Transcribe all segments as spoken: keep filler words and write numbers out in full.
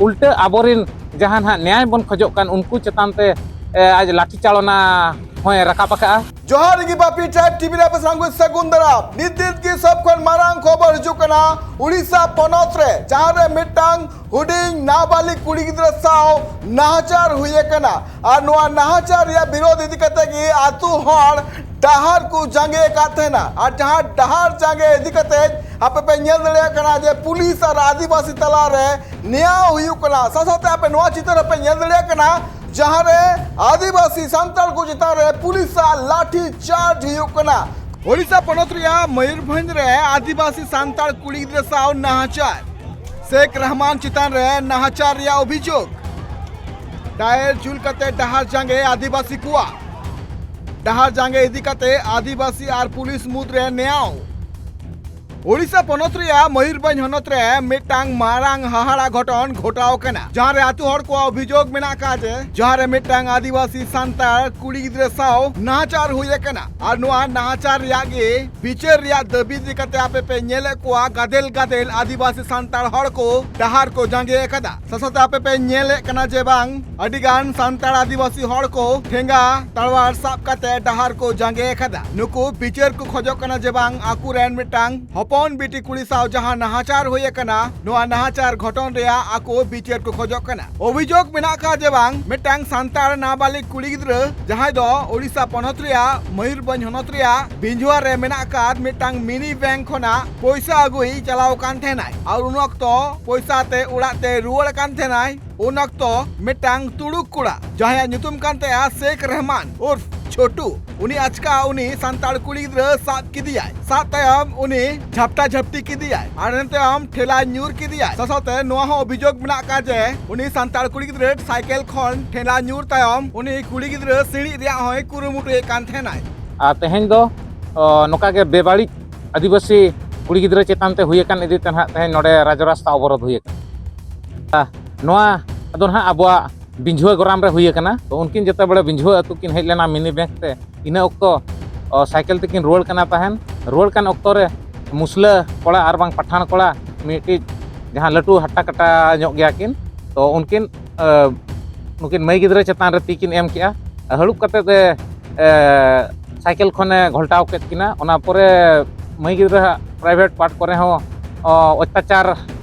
ᱩᱞᱴᱟᱹ ᱟᱵᱚᱨᱮᱱ ᱡᱟᱦᱟᱸ ᱱᱟᱦᱟᱜ ᱱᱮᱭᱟᱭ ᱵᱚᱱ ᱠᱷᱚᱡᱚᱜ ᱠᱟᱱ, ᱩᱱᱠᱩ ᱪᱮᱛᱟᱱ ᱛᱮ, ᱮ, ᱟᱡ ᱞᱟᱴᱷᱤ ᱪᱟᱞᱚᱱᱟ ᱦᱚᱸᱭ ᱨᱟᱠᱟᱵ ᱟᱠᱟᱫᱼᱟ᱾ ᱡᱚᱦᱟᱨ ᱜᱮ ᱵᱟᱯᱤ ᱴᱨᱟᱭᱤᱵᱽ ᱴᱤᱵᱷᱤ ᱨᱮ ᱟᱯᱮ ᱥᱟᱱᱟᱢ ᱠᱚ ᱥᱟᱹᱜᱩᱱ ᱫᱟᱨᱟᱢ᱾ ᱱᱤᱛ ᱱᱤᱛ ᱜᱮ ᱥᱚᱵ ᱠᱷᱚᱱ ᱢᱟᱨᱟᱝ ᱠᱷᱚᱵᱚᱨ ᱦᱤᱡᱩᱜ ᱠᱟᱱᱟ ᱩᱲᱤᱥᱥᱟ ᱯᱚᱱᱚᱛ ᱨᱮ, ᱡᱟᱦᱟᱸ ᱨᱮ ᱢᱤᱫᱴᱟᱝ ᱦᱩᱰᱤᱧ ᱱᱟᱵᱟᱞᱤᱜ ᱠᱩᱲᱤ ᱜᱤᱫᱽᱨᱟᱹ ᱥᱟᱶ ᱱᱟᱦᱟᱪᱟᱨ ᱦᱩᱭ ᱟᱠᱟᱱᱟ᱾ ᱟᱨ ᱱᱚᱣᱟ ᱱᱟᱦᱟᱪᱟᱨ ᱨᱮᱭᱟᱜ ᱵᱤᱨᱳᱫᱷ ᱤᱫᱤ ᱠᱟᱛᱮ ᱜᱮ ᱟᱛᱳ ᱦᱚᱲ ᱰᱟᱦᱟᱨ ᱠᱚ ᱡᱟᱸᱜᱮ ᱟᱠᱟᱫ ᱛᱟᱦᱮᱱᱟ᱾ ᱟᱨ ᱡᱟᱦᱟᱸ ᱰᱟᱦᱟᱨ ᱡᱟᱸᱜᱮ ᱤᱫᱤ ᱠᱟᱛᱮ ᱟᱯᱮ ᱯᱮ ᱧᱮᱞ ᱫᱟᱲᱮᱭᱟᱜ ᱠᱟᱱᱟ ᱡᱮ ᱯᱩᱞᱤᱥ ᱟᱨ ᱟᱹᱫᱤᱵᱟᱹᱥᱤ ᱛᱟᱞᱟᱨᱮ ᱱᱮᱭᱟᱣ ᱦᱩᱭᱩᱜ ᱠᱟᱱᱟ᱾ ᱥᱟᱶ ᱥᱟᱶᱛᱮ ᱟᱯᱮ ᱱᱚᱣᱟ ᱪᱤᱛᱟᱹᱨ ᱦᱚᱸᱯᱮ ᱧᱮᱞ ᱫᱟᱲᱮᱭᱟᱜ ᱠᱟᱱᱟ, ᱡᱟᱦᱟᱸ ᱨᱮ ᱟᱹᱫᱤᱵᱟᱹᱥᱤ ᱥᱟᱱᱛᱟᱲ ᱠᱚ ᱪᱮᱛᱟᱱ ᱨᱮ ᱯᱩᱞᱤᱥ ᱟᱜ ᱞᱟᱴᱷᱤ ᱪᱟᱨᱡᱽ ᱦᱩᱭᱩᱜ ᱠᱟᱱᱟ᱾ ᱳᱰᱤᱥᱟ ᱯᱚᱱᱚᱛ ᱨᱮᱭᱟᱜ ᱢᱚᱭᱩᱨᱵᱷᱚᱸᱡᱽ ᱨᱮ ᱟᱹᱫᱤᱵᱟᱹᱥᱤ ᱥᱟᱱᱛᱟᱲ ᱠᱩᱲᱤ ᱜᱤᱫᱽᱨᱟᱹ ᱥᱟᱶ ᱱᱟᱦᱟᱪᱟᱨ᱾ ᱥᱮᱠ ᱨᱟᱦᱢᱟᱱ ᱪᱮᱛᱟᱱ ᱨᱮ ᱱᱟᱦᱟᱪᱟᱨ ᱨᱮᱭᱟᱜ ᱚᱵᱷᱤᱡᱳᱜᱽ᱾ ᱴᱟᱭᱟᱨ ᱡᱩᱞ ᱠᱟᱛᱮ ᱰᱟᱦᱟᱨ ᱡᱟᱸᱜᱮ ᱟᱹᱫᱤᱵᱟᱹᱥᱤ ᱠᱚᱣᱟᱜ᱾ ᱰᱟᱦᱟᱨ ᱡᱟᱸᱜᱮ ᱤᱫᱤ ᱠᱟᱛᱮ ᱟᱹᱫᱤᱵᱟᱹᱥᱤ ᱟᱨ ᱯᱩᱞᱤᱥ ᱢᱩᱫᱽᱨᱮ ᱱᱮᱭᱟᱣ᱾ ᱳᱰᱤᱥᱟ ᱯᱚᱱᱚᱛ ᱨᱮᱭᱟᱜ ᱢᱚᱭᱩᱨᱵᱷᱚᱸᱡᱽ ᱦᱚᱱᱚᱛ ᱨᱮ ᱢᱤᱫᱴᱟᱝ ᱢᱟᱨᱟᱝ ᱦᱟᱦᱟᱲᱟ ᱜᱷᱚᱴᱚᱱ ᱜᱷᱚᱴᱟᱣ ᱟᱠᱟᱱᱟ, ᱡᱟᱦᱟᱸ ᱨᱮ ᱟᱹᱛᱩ ᱦᱚᱲ ᱠᱚᱣᱟᱜ ᱚᱵᱷᱤᱡᱳᱜᱽ ᱢᱮᱱᱟᱜ ᱟᱠᱟᱫ ᱡᱮ, ᱡᱟᱦᱟᱸ ᱨᱮ ᱢᱤᱫᱴᱟᱝ ᱟᱹᱫᱤᱵᱟᱹᱥᱤ ᱥᱟᱱᱛᱟᱲ ᱠᱩᱲᱤ ᱜᱤᱫᱽᱨᱟᱹ ᱥᱟᱶ ᱱᱟᱦᱟᱪᱟᱨ ᱦᱩᱭ ᱟᱠᱟᱱᱟ᱾ ᱟᱨ ᱱᱚᱣᱟ ᱱᱟᱦᱟᱪᱟᱨ ᱨᱮᱭᱟᱜ ᱜᱮ ᱵᱤᱪᱟᱹᱨ ᱨᱮᱭᱟᱜ ᱫᱟᱹᱵᱤ ᱤᱫᱤ ᱠᱟᱛᱮ ᱟᱯᱮ ᱯᱮ ᱧᱮᱞᱮᱫ ᱠᱚᱣᱟ ᱜᱟᱫᱮᱞ ᱜᱟᱫᱮᱞ ᱟᱹᱫᱤᱵᱟᱹᱥᱤ ᱥᱟᱱᱛᱟᱲ ᱦᱚᱲ ᱠᱚ ᱰᱟᱦᱟᱨ ᱠᱚ ᱡᱟᱸᱜᱮ ᱟᱠᱟᱫᱟ᱾ ᱥᱟᱶ ᱥᱟᱶᱛᱮ ᱟᱯᱮ ᱯᱮ ᱧᱮᱞᱮᱫ ᱠᱟᱱᱟ ᱡᱮ ᱵᱟᱝ ᱟᱹᱰᱤ ᱜᱟᱱ ᱥᱟᱱᱛᱟᱲ ᱟᱹᱫᱤᱵᱟᱹᱥᱤ ᱦᱚᱲ ᱠᱚ ᱴᱷᱮᱸᱜᱟ ᱛᱟᱲᱣᱟᱨ ᱥᱟᱵ ᱠᱟᱛᱮ ᱰᱟᱦᱟᱨ ᱠᱚ ᱡᱟᱸᱜᱮ ᱟᱠᱟᱫᱟ᱾ ᱱᱩᱠᱩ ᱵᱤᱪᱟᱹᱨ ᱠᱚ ᱠᱷᱚᱡᱚᱜ ᱠᱟᱱᱟ ᱡᱮ ᱵᱟᱝ ᱟᱠᱚᱨᱮᱱ ᱢᱤᱫᱴᱟᱝ ᱦᱚᱯᱚᱱ ᱵᱤᱴᱤ ᱠᱩᱲᱤ ᱥᱟᱶ ᱡᱟᱦᱟᱸ ᱱᱟᱦᱟᱪᱟᱨ ᱦᱩᱭ ᱟᱠᱟᱱᱟ, ᱱᱚᱣᱟ ᱱᱟᱦᱟᱪᱟᱨ ᱜᱷᱚᱴᱚᱱ ᱨᱮᱭᱟᱜ ᱟᱠᱚ ᱵᱤᱪᱟᱹᱨ ᱠᱚ ᱠᱷᱚᱡᱚᱜ ᱠᱟᱱᱟ᱾ ᱚᱵᱷᱤᱡᱳᱜᱽ ᱢᱮᱱᱟᱜ ᱟᱠᱟᱫ ᱡᱮ ᱵᱟᱝ ᱢᱤᱫᱴᱟᱝ ᱥᱟᱱᱛᱟᱲ ᱱᱟᱵᱟᱞᱤᱜ ᱠᱩᱲᱤ ᱜᱤᱫᱽᱨᱟᱹ, ᱡᱟᱦᱟᱸᱭ ᱫᱚ ᱳᱰᱤᱥᱟ ᱯᱚᱱᱚᱛ ᱨᱮᱭᱟᱜ ᱢᱚᱭᱩᱨᱵᱷᱚᱸᱡᱽ ᱦᱚᱱᱚᱛ ᱨᱮᱭᱟᱜ ᱵᱤᱸᱡᱷᱩᱣᱟ ᱨᱮ ᱢᱮᱱᱟᱜ ᱟᱠᱟᱫ ᱢᱤᱫᱴᱟᱝ ᱢᱤᱱᱤ ᱵᱮᱝᱠ ᱠᱷᱚᱱᱟᱜ ᱯᱚᱭᱥᱟ ᱟᱹᱜᱩᱭ ᱪᱟᱞᱟᱣ ᱟᱠᱟᱱ ᱛᱟᱦᱮᱱᱟᱭ᱾ ᱟᱨ ᱩᱱ ᱚᱠᱛᱚ ᱯᱚᱭᱥᱟ ᱛᱮ ᱚᱲᱟᱜ ᱛᱮ ᱨᱩᱣᱟᱹᱲ ᱟᱠᱟᱱ ᱛᱟᱦᱮᱱᱟᱭ᱾ ᱩᱱ ᱚᱠᱛᱚ ᱢᱤᱫᱴᱟᱝ ᱛᱩᱲᱩᱠ ᱠᱚᱲᱟ, ᱡᱟᱦᱟᱸᱭᱟᱜ ᱧᱩᱛᱩᱢ ᱠᱟᱱ ᱛᱟᱭᱟ ᱥᱮᱠ ᱨᱮᱦᱢᱟᱱ ᱩᱨᱯᱷ ᱪᱷᱳᱴᱩ, ᱩᱱᱤ ᱟᱪᱠᱟ ᱩᱱᱤ ᱥᱟᱱᱛᱟᱲ ᱠᱩᱲᱤ ᱜᱤᱫᱽᱨᱟᱹ ᱥᱟᱵ ᱠᱮᱫᱮᱭᱟᱭ᱾ ᱥᱟᱵ ᱛᱟᱭᱚᱢ ᱩᱱᱤ ᱡᱷᱟᱯᱴᱟ ᱡᱷᱟᱯᱴᱤ ᱠᱮᱫᱮᱭᱟᱭ ᱟᱨ ᱤᱱᱟᱹ ᱛᱟᱭᱚᱢ ᱴᱷᱮᱞᱟ ᱧᱩᱨ ᱠᱮᱫᱮᱭᱟᱭ᱾ ᱥᱟᱶ ᱥᱟᱶᱛᱮ ᱱᱚᱣᱟ ᱦᱚᱸ ᱚᱵᱷᱤᱡᱳᱜᱽ ᱢᱮᱱᱟᱜ ᱟᱠᱟᱫ ᱡᱮ ᱩᱱᱤ ᱥᱟᱱᱛᱟᱲ ᱠᱩᱲᱤ ᱜᱤᱫᱽᱨᱟᱹ ᱥᱟᱭᱠᱮᱞ ᱠᱷᱚᱱ ᱴᱷᱮᱞᱟ ᱧᱩᱨ ᱛᱟᱭᱚᱢ ᱩᱱᱤ ᱠᱩᱲᱤ ᱜᱤᱫᱽᱨᱟᱹ ᱥᱤᱬᱤᱡ ᱨᱮᱭᱟᱜ ᱦᱚᱸᱭ ᱠᱩᱨᱩᱢᱩᱴᱩᱭᱮᱫ ᱠᱟᱱ ᱛᱟᱦᱮᱱᱟᱭ᱾ ᱟᱨ ᱛᱮᱦᱮᱧ ᱫᱚ, ᱚ, ᱱᱚᱝᱠᱟ ᱜᱮ ᱵᱮᱵᱟᱹᱲᱤᱡ ᱟᱹᱫᱤᱵᱟᱹᱥᱤ ᱠᱩᱲᱤ ᱜᱤᱫᱽᱨᱟᱹ ᱪᱮᱛᱟᱱ ᱛᱮ ᱦᱩᱭ ᱟᱠᱟᱱ ᱤᱫᱤ ᱛᱮ ᱱᱟᱦᱟᱜ ᱛᱮᱦᱮᱧ ᱱᱚᱰᱮ ᱨᱟᱡᱽ ᱨᱟᱥᱛᱟ ᱚᱵᱚᱨᱳᱫᱷ ᱦᱩᱭ ᱟᱠᱟᱱᱟ᱾ ᱟ, ᱱᱚᱣᱟ ᱫᱚ ᱱᱟᱦᱟᱜ ᱟᱵᱚᱣᱟᱜ ᱵᱤᱸᱡᱷᱩᱣᱟᱹ ᱜᱚᱨᱟᱢ ᱨᱮ ᱦᱩᱭ ᱟᱠᱟᱱᱟ᱾ ᱛᱚ, ᱩᱱᱠᱤᱱ ᱡᱮᱛᱮ ᱵᱮᱲᱟ ᱵᱤᱸᱡᱷᱩᱣᱟᱹ ᱟᱹᱛᱩ ᱠᱤᱱ ᱦᱮᱡ ᱞᱮᱱᱟ ᱢᱤᱱᱤ ᱵᱮᱝᱠ ᱛᱮ, ᱤᱱᱟᱹ ᱚᱠᱛᱚ, ᱛᱚ ᱥᱟᱭᱠᱮᱞ ᱛᱮᱠᱤᱱ ᱨᱩᱣᱟᱹᱲ ᱠᱟᱱᱟ ᱛᱟᱦᱮᱱ᱾ ᱨᱩᱣᱟᱹᱲ ᱠᱟᱱ ᱚᱠᱛᱚ ᱨᱮ ᱢᱩᱥᱞᱟᱹ ᱠᱚᱲᱟ ᱟᱨ ᱵᱟᱝ ᱯᱟᱴᱷᱟᱱ ᱠᱚᱲᱟ ᱢᱤᱫᱴᱤᱡ ᱡᱟᱦᱟᱸ ᱞᱟᱹᱴᱩ ᱦᱟᱴᱴᱟ ᱠᱟᱴᱟ ᱧᱚᱜ ᱜᱮᱭᱟ ᱠᱤᱱ, ᱛᱚ ᱩᱱᱠᱤᱱ, ᱮ, ᱱᱩᱠᱤᱱ ᱢᱟᱹᱭ ᱜᱤᱫᱽᱨᱟᱹ ᱪᱮᱛᱟᱱ ᱨᱮ ᱛᱤ ᱠᱤᱱ ᱮᱢ ᱠᱮᱜᱼᱟ᱾ ᱦᱟᱹᱲᱩᱵ ᱠᱟᱛᱮᱫ ᱮ, ᱮ, ᱥᱟᱭᱠᱮᱞ ᱠᱷᱚᱱᱮ ᱜᱷᱚᱞᱴᱟᱣ ᱠᱮᱫ ᱠᱤᱱᱟ᱾ ᱚᱱᱟ ᱯᱚᱨᱮ ᱢᱟᱹᱭ ᱜᱤᱫᱽᱨᱟᱹ ᱦᱟᱸᱜ ᱯᱨᱟᱭᱵᱷᱮᱴ ᱯᱟᱨᱴ ᱠᱚᱨᱮ ᱦᱚᱸ, ᱚ, ᱚᱛᱛᱟᱪᱟᱨ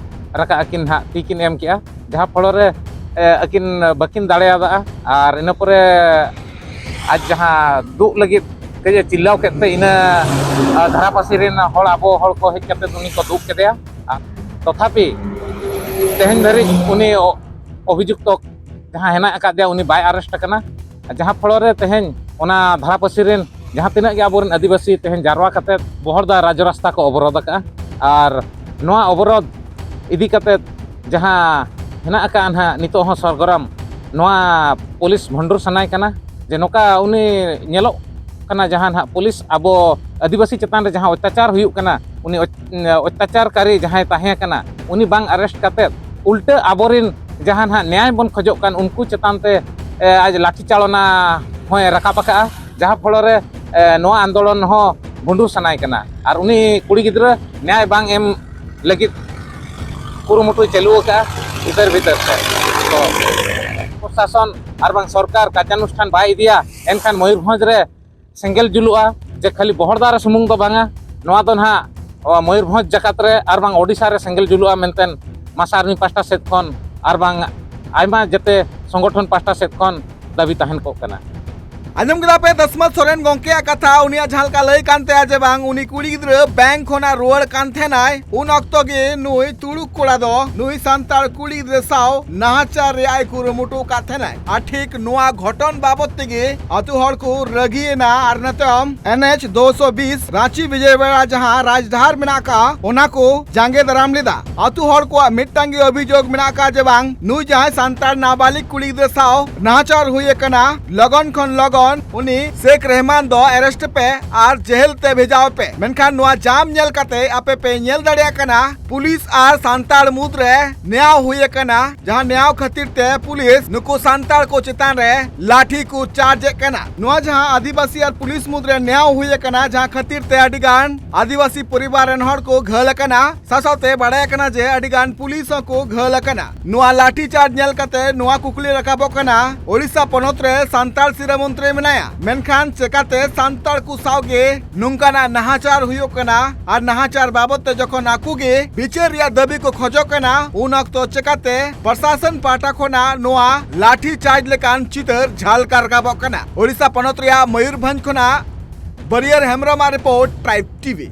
ᱨᱟᱠᱟᱵ ᱟᱹᱠᱤᱱ ᱦᱟᱸᱜ ᱛᱤ ᱠᱤᱱ ᱮᱢ ᱠᱮᱜᱼᱟ, ᱡᱟᱦᱟᱸ ᱯᱷᱚᱲᱚ ᱨᱮ, ᱮ, ᱟᱹᱠᱤᱱ ᱵᱟᱹᱠᱤᱱ ᱫᱟᱲᱮᱭᱟᱫᱟ᱾ ᱟᱨ ᱤᱱᱟᱹ ᱯᱚᱨᱮ ᱟᱡ ᱡᱟᱦᱟᱸ ᱫᱩᱜ ᱞᱟᱹᱜᱤᱫ ᱠᱟᱹᱡ ᱮ ᱪᱤᱞᱞᱟᱣ ᱠᱮᱫ ᱛᱮ, ᱤᱱᱟᱹ, ᱟ, ᱫᱷᱟᱨᱟ ᱯᱟᱹᱥᱤ ᱨᱮᱱ ᱦᱚᱲ, ᱟᱵᱚ ᱦᱚᱲ ᱠᱚ ᱦᱮᱡ ᱠᱟᱛᱮ ᱩᱱᱤ ᱠᱚ ᱫᱩᱜ ᱠᱮᱫᱮᱭᱟ᱾ ᱟ, ᱛᱚᱛᱷᱟᱯᱤ ᱛᱮᱦᱮᱧ ᱫᱷᱟᱹᱨᱤᱡ ᱩᱱᱤ ᱚ-, ᱚᱵᱷᱤᱡᱩᱠᱛᱚ ᱡᱟᱦᱟᱸ ᱦᱮᱱᱟᱜ ᱟᱠᱟᱫᱮᱭᱟ, ᱩᱱᱤ ᱵᱟᱭ ᱟᱨᱮᱥᱴ ᱟᱠᱟᱱᱟ᱾ ᱡᱟᱦᱟᱸ ᱯᱷᱚᱲᱚ ᱨᱮ ᱛᱮᱦᱮᱧ ᱚᱱᱟ ᱫᱷᱟᱨᱟ ᱯᱟᱹᱥᱤ ᱨᱮᱱ ᱡᱟᱦᱟᱸ ᱛᱤᱱᱟᱹᱜ ᱜᱮ ᱟᱵᱚᱨᱮᱱ ᱟᱹᱫᱤᱵᱟᱹᱥᱤ ᱛᱮᱦᱮᱧ ᱡᱟᱨᱣᱟ ᱠᱟᱛᱮ ᱵᱚᱦᱚᱲᱫᱟ ᱨᱟᱡᱽ ᱨᱟᱥᱛᱟ ᱠᱚ ᱚᱵᱚᱨᱳᱫᱷ ᱟᱠᱟᱫᱼᱟ᱾ ᱟᱨ ᱱᱚᱣᱟ ᱚᱵᱚᱨᱳᱫᱷ ᱤᱫᱤ ᱠᱟᱛᱮ ᱡᱟᱦᱟᱸ ᱦᱮᱱᱟᱜ ᱟᱠᱟᱫᱼᱟ ᱱᱟᱦᱟᱜ ᱱᱤᱛᱚᱜ ᱦᱚᱸ ᱥᱚᱨᱜᱚᱨᱚᱢ, ᱱᱚᱣᱟ ᱯᱩᱞᱤᱥ ᱵᱷᱚᱱᱰᱩᱨ ᱥᱟᱱᱟᱭ ᱠᱟᱱᱟ ᱡᱮ ᱱᱚᱝᱠᱟ ᱩᱱᱤ ᱧᱮᱞᱚᱜ ᱠᱟᱱᱟ ᱡᱟᱦᱟᱸ ᱱᱟᱦᱟᱜ ᱯᱩᱞᱤᱥ ᱟᱵᱚ ᱟᱹᱫᱤᱵᱟᱹᱥᱤ ᱪᱮᱛᱟᱱ ᱨᱮ ᱡᱟᱦᱟᱸ ᱚᱛᱛᱟᱪᱟᱨ ᱦᱩᱭᱩᱜ ᱠᱟᱱᱟ, ᱩᱱᱤ ᱚᱛ-, ᱚᱛᱛᱟᱪᱟᱨᱠᱟᱨᱤ ᱡᱟᱦᱟᱸᱭ ᱛᱟᱦᱮᱸ ᱠᱟᱱᱟ, ᱩᱱᱤ ᱵᱟᱝ ᱟᱨᱮᱥᱴ ᱠᱟᱛᱮ ᱩᱞᱴᱟᱹ ᱟᱵᱚᱨᱮᱱ ᱡᱟᱦᱟᱸ ᱱᱟᱦᱟᱜ ᱱᱮᱭᱟᱭ ᱵᱚᱱ ᱠᱷᱚᱡᱚᱜ ᱠᱟᱱ, ᱩᱱᱠᱩ ᱪᱮᱛᱟᱱ ᱛᱮ, ᱮ, ᱟᱡ ᱞᱟᱴᱷᱤ ᱪᱟᱲᱚᱱᱟ ᱦᱚᱸᱭ ᱨᱟᱠᱟᱵ ᱟᱠᱟᱫᱼᱟ, ᱡᱟᱦᱟᱸ ᱯᱷᱚᱲᱚ ᱨᱮ, ᱮ, ᱱᱚᱣᱟ ᱟᱱᱫᱳᱞᱚᱱ ᱦᱚᱸ ᱵᱷᱩᱸᱰᱩᱨ ᱥᱟᱱᱟᱭ ᱠᱟᱱᱟ᱾ ᱟᱨ ᱩᱱᱤ ᱠᱩᱲᱤ ᱜᱤᱫᱽᱨᱟᱹ ᱱᱮᱭᱟᱭ ᱵᱟᱝ ᱮᱢ ᱞᱟᱹᱜᱤᱫ ᱠᱩᱨᱩᱢᱩᱴᱩᱭ ᱪᱟᱹᱞᱩ ᱟᱠᱟᱫᱼᱟ ᱵᱷᱤᱛᱟᱹᱨ ᱵᱷᱤᱛᱟᱹᱨ ᱛᱮ᱾ ᱛᱚ ᱯᱨᱚᱥᱟᱥᱚᱱ ᱟᱨ ᱵᱟᱝ ᱥᱚᱨᱠᱟᱨ ᱠᱟᱨᱡᱟᱱᱩᱥᱴᱷᱟᱱ ᱵᱟᱭ ᱤᱫᱤᱭᱟ, ᱮᱱᱠᱷᱟᱱ ᱢᱚᱭᱩᱨᱵᱷᱚᱸᱡᱽ ᱨᱮ ᱥᱮᱸᱜᱮᱞ ᱡᱩᱞᱩᱜᱼᱟ, ᱡᱮ ᱠᱷᱟᱹᱞᱤ ᱵᱚᱦᱚᱲᱫᱟ ᱨᱮ ᱥᱩᱢᱩᱝ ᱫᱚ ᱵᱟᱝᱟ, ᱱᱚᱣᱟ ᱫᱚ ᱱᱟᱦᱟᱜ ᱢᱚᱭᱩᱨᱵᱷᱚᱸᱡᱽ ᱡᱟᱠᱟᱛ ᱨᱮ ᱟᱨ ᱵᱟᱝ ᱳᱰᱤᱥᱟ ᱨᱮ ᱥᱮᱸᱜᱮᱞ ᱡᱩᱞᱩᱜᱼᱟ ᱢᱮᱱᱛᱮ ᱢᱟᱥᱟ ᱟᱨᱢᱤ ᱯᱟᱦᱴᱟ ᱥᱮᱫ ᱠᱷᱚᱱ ᱟᱨ ᱵᱟᱝ ᱟᱭᱢᱟ ᱡᱮᱛᱮ ᱥᱚᱝᱜᱚᱴᱷᱚᱱ ᱯᱟᱦᱴᱟ ᱥᱮᱫ ᱠᱷᱚᱱ ᱫᱟᱹᱵᱤ ᱛᱟᱦᱮᱱ ᱠᱚᱜ ᱠᱟᱱᱟ᱾ ᱟᱸᱡᱚᱢ ᱠᱮᱫᱟ ᱯᱮ ᱫᱟᱥᱢᱟᱛ ᱥᱚᱨᱮᱱ ᱜᱚᱝᱠᱮᱭᱟᱜ ᱠᱟᱛᱷᱟ᱾ ᱩᱱᱤᱭᱟᱜ ᱡᱟᱦᱟᱸ ᱞᱮᱠᱟ ᱞᱟᱹᱭ ᱠᱟᱱ ᱛᱟᱭᱟ ᱡᱮ ᱵᱟᱝ, ᱩᱱᱤ ᱠᱩᱲᱤ ᱜᱤᱫᱽᱨᱟᱹ ᱵᱮᱝᱠ ᱠᱷᱚᱱᱟᱜ ᱨᱩᱣᱟᱹᱲ ᱠᱟᱱ ᱛᱟᱦᱮᱱᱟᱭ, ᱩᱱ ᱚᱠᱛᱚ ᱜᱮ ᱱᱩᱭ ᱛᱩᱲᱩᱠ ᱠᱚᱲᱟ ᱫᱚ ᱱᱩᱭ ᱥᱟᱱᱛᱟᱲ ᱠᱩᱲᱤ ᱜᱤᱫᱽᱨᱟᱹ ᱥᱟᱶ ᱱᱟᱦᱟᱪᱟᱨ ᱨᱮᱭᱟᱜ ᱮ ᱠᱩᱨᱩᱢᱩᱴᱩ ᱟᱠᱟᱫ ᱛᱟᱦᱮᱱᱟᱭ᱾ ᱟᱨ ᱴᱷᱤᱠ ᱱᱚᱣᱟ ᱜᱷᱚᱴᱚᱱ ᱵᱟᱵᱚᱛ ᱛᱮᱜᱮ ᱟᱛᱳ ᱦᱚᱲ ᱠᱚ ᱨᱟᱹᱜᱤᱭᱮᱱᱟ ᱟᱨ ᱤᱱᱟᱹ ᱛᱟᱭᱚᱢ ᱮᱱ ᱮᱪ ᱫᱩᱥᱚ ᱵᱤᱥ ᱨᱟᱸᱪᱤ ᱵᱤᱡᱚᱭᱣᱟᱲᱟ ᱡᱟᱦᱟᱸ ᱨᱟᱡᱽᱰᱟᱦᱟᱨ ᱢᱮᱱᱟᱜ ᱟᱠᱟᱫᱼᱟ, ᱚᱱᱟ ᱠᱚ ᱡᱟᱸᱜᱮ ᱫᱟᱨᱟᱢ ᱞᱮᱫᱟ᱾ ᱟᱛᱳ ᱦᱚᱲ ᱠᱚᱣᱟᱜ ᱢᱤᱫᱴᱟᱝ ᱜᱮ ᱚᱵᱷᱤᱡᱳᱜᱽ ᱢᱮᱱᱟᱜ ᱟᱠᱟᱫᱼᱟ ᱡᱮ ᱵᱟᱝ, ᱱᱩᱭ ᱡᱟᱦᱟᱸᱭ ᱥᱟᱱᱛᱟᱲ ᱱᱟᱵᱟᱞᱤᱜ ᱠᱩᱲᱤ ᱜᱤᱫᱽᱨᱟᱹ ᱥᱟᱶ ᱱᱟᱦᱟᱪᱟᱨ ᱦᱩᱭ ᱟᱠᱟᱱᱟ, ᱞᱚᱜᱚᱱ ᱠᱷᱚᱱ ᱞᱚᱜᱚᱱ ᱠᱷᱚᱱ ᱩᱱᱤ ᱥᱮᱠ ᱨᱮᱦᱢᱟᱱ ᱫᱚ arrest ᱯᱮ ᱟᱨ ᱡᱮᱦᱮᱞ ᱛᱮ ᱵᱷᱮᱡᱟᱣ ᱯᱮ᱾ ᱢᱮᱱᱠᱷᱟᱱ ᱱᱚᱣᱟ ᱡᱟᱢ ᱧᱮᱞ ᱠᱟᱛᱮ ᱟᱯᱮ ᱯᱮ ᱧᱮᱞ ᱫᱟᱲᱮᱭᱟᱜ ᱠᱟᱱᱟ, ᱯᱩᱞᱤᱥ ᱟᱨ ᱥᱟᱱᱛᱟᱲ ᱢᱩᱫᱽ ᱨᱮ ᱱᱮᱭᱟᱣ ᱦᱩᱭ ᱟᱠᱟᱱᱟ, ᱡᱟᱦᱟᱸ ᱱᱮᱭᱟᱣ ᱠᱷᱟᱹᱛᱤᱨ ᱛᱮ ᱯᱩᱞᱤᱥ ᱱᱩᱠᱩ ᱥᱟᱱᱛᱟᱲ ᱠᱚ ᱪᱮᱛᱟᱱ ᱨᱮ ᱞᱟᱴᱷᱤ ᱠᱚ ᱪᱟᱨᱡᱽ ᱮᱫ ᱠᱟᱱᱟ᱾ ᱱᱚᱣᱟ ᱡᱟᱦᱟᱸ ᱟᱹᱫᱤᱵᱟᱹᱥᱤ ᱟᱨ ᱯᱩᱞᱤᱥ ᱢᱩᱫᱽ ᱨᱮ ᱱᱮᱭᱟᱣ ᱦᱩᱭ ᱟᱠᱟᱱᱟ, ᱡᱟᱦᱟᱸ ᱠᱷᱟᱹᱛᱤᱨ ᱛᱮ ᱟᱹᱰᱤ ᱜᱟᱱ ᱟᱹᱫᱤᱵᱟᱹᱥᱤ ᱯᱚᱨᱤᱵᱟᱨ ᱨᱮᱱ ᱦᱚᱲ ᱠᱚ ᱜᱷᱟᱹᱞ ᱟᱠᱟᱱᱟ᱾ ᱥᱟᱶᱥᱟᱶᱛᱮ ᱵᱟᱲᱟᱭ ᱟᱠᱟᱱᱟ ᱡᱮ ᱟᱹᱰᱤ ᱜᱟᱱ ᱯᱩᱞᱤᱥ ᱦᱚᱸᱠᱚ ᱜᱷᱟᱹᱞ ᱟᱠᱟᱱᱟ᱾ ᱱᱚᱣᱟ ᱞᱟᱴᱷᱤ ᱪᱟᱨᱡᱽ ᱧᱮᱞ ᱠᱟᱛᱮ ᱱᱚᱣᱟ ᱠᱩᱠᱞᱤ ᱨᱟᱠᱟᱵᱚᱜ ᱠᱟᱱᱟ, ᱳᱰᱤᱥᱟ ᱯᱚᱱᱚᱛ ᱨᱮ ᱥᱟᱱᱛᱟᱲ ᱥᱤᱨᱟᱹ ᱢᱚᱱᱛᱨᱤ ᱢᱮᱱᱟᱭᱟ, ᱢᱮᱱᱠᱷᱟᱱ ᱪᱮᱠᱟᱛᱮ ᱥᱟᱱᱛᱟᱲ ᱠᱚ ᱥᱟᱶ ᱜᱮ ᱱᱚᱝᱠᱟᱱᱟᱜ ᱱᱟᱦᱟᱪᱟᱨ ᱦᱩᱭᱩᱜ ᱠᱟᱱᱟ? ᱟᱨ ᱱᱟᱦᱟᱪᱟᱨ ᱵᱟᱵᱚᱫ ᱛᱮ ᱡᱚᱠᱷᱚᱱ ᱟᱠᱚ ᱜᱮ ᱵᱤᱪᱟᱹᱨ ᱨᱮᱭᱟᱜ ᱫᱟᱹᱵᱤ ᱠᱚ ᱠᱷᱚᱡᱚᱜ ᱠᱟᱱᱟ, ᱩᱱ ᱚᱠᱛᱚ ᱪᱮᱠᱟᱛᱮ ᱯᱨᱚᱥᱟᱥᱚᱱ ᱯᱟᱦᱴᱟ ᱠᱷᱚᱱᱟᱜ ᱱᱚᱣᱟ ᱞᱟᱴᱷᱤ ᱪᱟᱨᱡᱽ ᱞᱮᱠᱟᱱ ᱪᱤᱛᱟᱹᱨ ᱡᱷᱟᱞᱠᱟᱣ ᱨᱟᱠᱟᱵᱚᱜ ᱠᱟᱱᱟ? ᱳᱰᱤᱥᱟ ᱯᱚᱱᱚᱛ ᱨᱮᱭᱟᱜ ᱢᱚᱭᱩᱨᱵᱷᱚᱸᱡᱽ ᱠᱷᱚᱱᱟᱜ ᱵᱟᱹᱨᱤᱭᱟᱹᱨ ᱦᱮᱢᱵᱨᱚᱢᱟᱜ ᱨᱤᱯᱳᱨᱴ, ᱴᱨᱟᱭᱤᱵᱽ ᱴᱤᱵᱷᱤ᱾